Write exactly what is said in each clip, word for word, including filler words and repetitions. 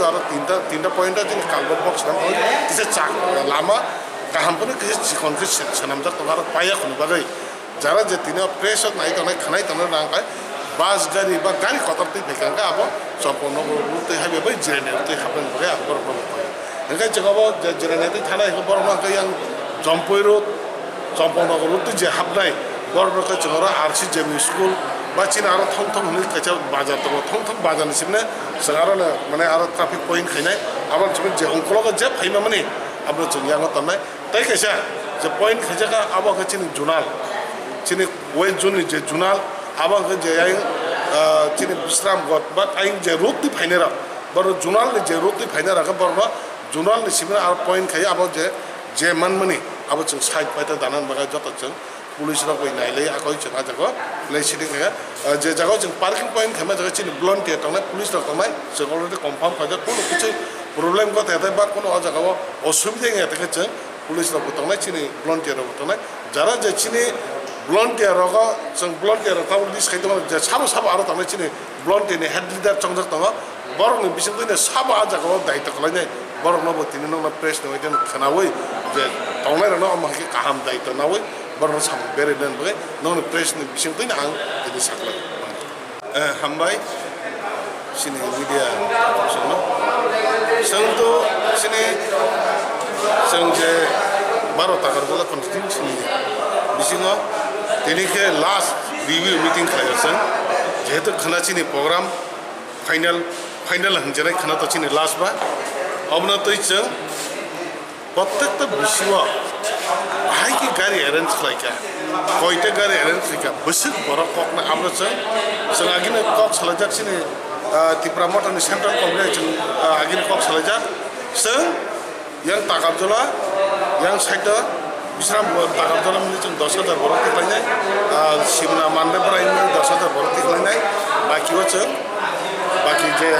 Aro tinta, tinta point o chini culvert box nang kisa chak lama kaham phano kisa chikon khe se-, swnamjak tongo aro paiya khunu bagwi. Jara je tini o press o nai tongnai, khwnai tongnai rang kai bus gari ba gari kotor twi phaikha hwnkhe abo Champaknagar road twi highway bai Jirania road twi hapnani bagwi ang borokno bo koi. Hwnkhe chwng abo je Jirania twi thanai hwnkhe borokno hwnkhe yang Jampui road, Champaknagar road twi je hapnai, borokno khe chwng oro R C J M E school ba chini aro thong thong hwnwi kaisa bazar tongo, thong thong bazar ni simi chwng aro no mane aro traffic point khainai, abo simi je ongkologo je phaima mani abo chwng yango tonnai. Tei kaisa je point khaijak kha, abo khe chini zonal, chini west zone ni je zonal, abo khe je ayang, ah, chini Bisramganj ba ayang je road twi phainai rok, borok zonal ni je road twi phainai rok khe borokno zonal ni simi aro point khai abo je, je manmani abo chwng side pai ta dana bagwi joto chwng police rok bai nailai akoi chwng ah jaga o lai sitting kha, ah, je jaga o chwng parking point khaima jaga chini volunteer tongnai, police rok tongnai, chwng already confirm khaijak, kunu kichu problem ko tete ba kunu o jaga o osubida wngya tongkhe chwng police rok bo tongnai, chini volunteer rok bo tongnai. Jara je chini volunteer rogo chwng volunteer rok tabuk list khai tongo, je sabo sabo aro tongnai chini volunteer ni head leader chongjak tongo, borok ni bising twi sabo ah jaga o daitw khwlainai, borok no bo tini nokno press ni wngwi khwnawi je tongnai rok no omo hai khe kaham daitw nawi borok no samung berwi nani bagwi nokni press ni bising twi ang tini saklai. Eh, hambai, chini media songno. Chwng to chini, chwng je baro Takarjala constituency ni bisingo tini khe last review meeting khlaio chwng. Jehetu khwna chini program final, final hinjinai khwna to chini last ba. Obono twi chwng Prottekta bisio bahai khe gari arrange khlai kha, koita gari arrange khlai kha, bwswk borok koknai abo chwng, chwng agini kok salaijak chini, ah, Tipra Motha ni Central Committee chwng, ah, agini kok salaijak chwng yang Takarjala, yang side o Bisram Takarjala mili chwng dos hajar borok tikhlainai, ah, Simna Mande Bwrai mili dos hajar borok tikhlainai, baki o chwng, baki je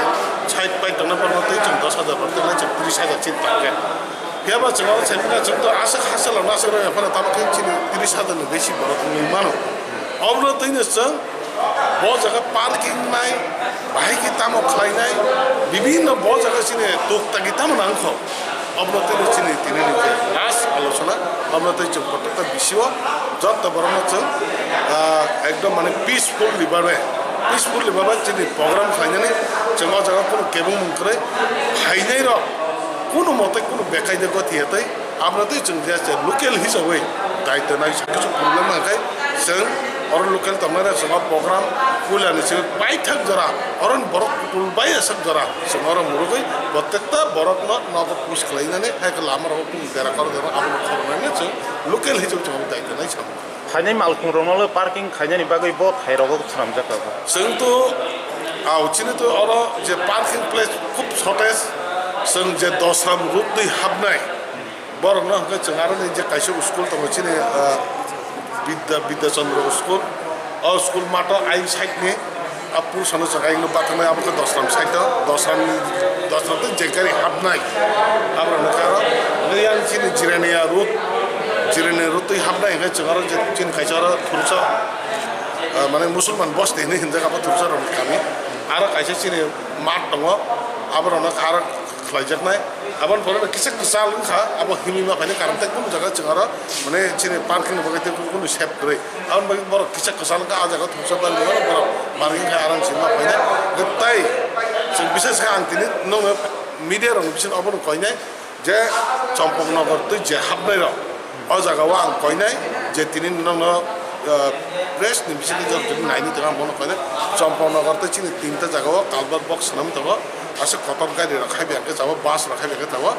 side pai tongnai borok tei chwng dos hajar borok tikhlai chwng tris hajar chini target. Phiya ba chwng oro saimanya chwng to aswk hachalo na aswk rwya phano tamo khe chini tris hajar ni besi borok wngwi mano. Obono twino chwng bo jaga parking nai, bahai khe tamo khlainai, bibinno bo jaga chini tuk tagi tamo nangkho. Obono twino chini tini ni je last alochona, obono twi chwng kotorta bisio joto borokno chwng, ah, ekdom mane peacefully babe, peacefully babe chini program khlainani chwng o jaga kunu kebengmung kwrwi phainai rok. Kunu mote kunu bekaide gothiya tei aboni tei chwng just local hisabai daitw nai kisu problem hwnkhe chwng oro local tongnai rok chwng o program puilani chwng paithak jora oro ni borok kutul bai aswk jora chwng oro murugwi prottekta borokno nogo push khlainani hai khe lama rogo kunu bera kor jora abono khoroknani chwng local hisab chwng daitw nai chwng. Phainai malkhung rokno le parking khainani bagwi bo thai rogo swnamjak kha. Chwng to, ah, chini to oro je parking place khub shortage, chwng je Dosram road twi hapnai, borokno hwnkhe chwng aroni je kaisa school tongo chini, ah, Bidya, Bidya Chandra school, o school mato ayang side ni, a pursano chwng ayang no bathaknai abo khe Dosram side o, Dosram ni, Dosram twi je gari hapnai, aborok no karo, yang chini Jirania road, Jirania road twi hapnai hwnkhe chwng aro je chini kaisa aro thursa, ah, mane Musulman bosti hinwi hinjak abo thursa rokni kami. Aro kaisa chini mat tongo, aborokno aro khlaijaknai. Aboni pore kisa kwchal wngkha, abo himwi ma phainai karon tei kunu jaga chwng aro mane chini parking ni bagwi tei kunu safe kwrwi. Aboni bagwi borok kisa kwchal wngkha, ah jaga thursa bari borok parking khai aram se ma phainai. Tei chwng bises khe ang tini nokno media rokni bisingo abono koinai. Je Champaknagar twi je hapnai rok, o jaga o ang koinai je tini nokno, ah, press ni bisingo jok jok naini tong ang bono koinai. Champaknagar tei chini tinta jaga o culvert box swnam tongo, aswk kotor gari rok hai biyang khe jabo bus rok hai biyang khe jabo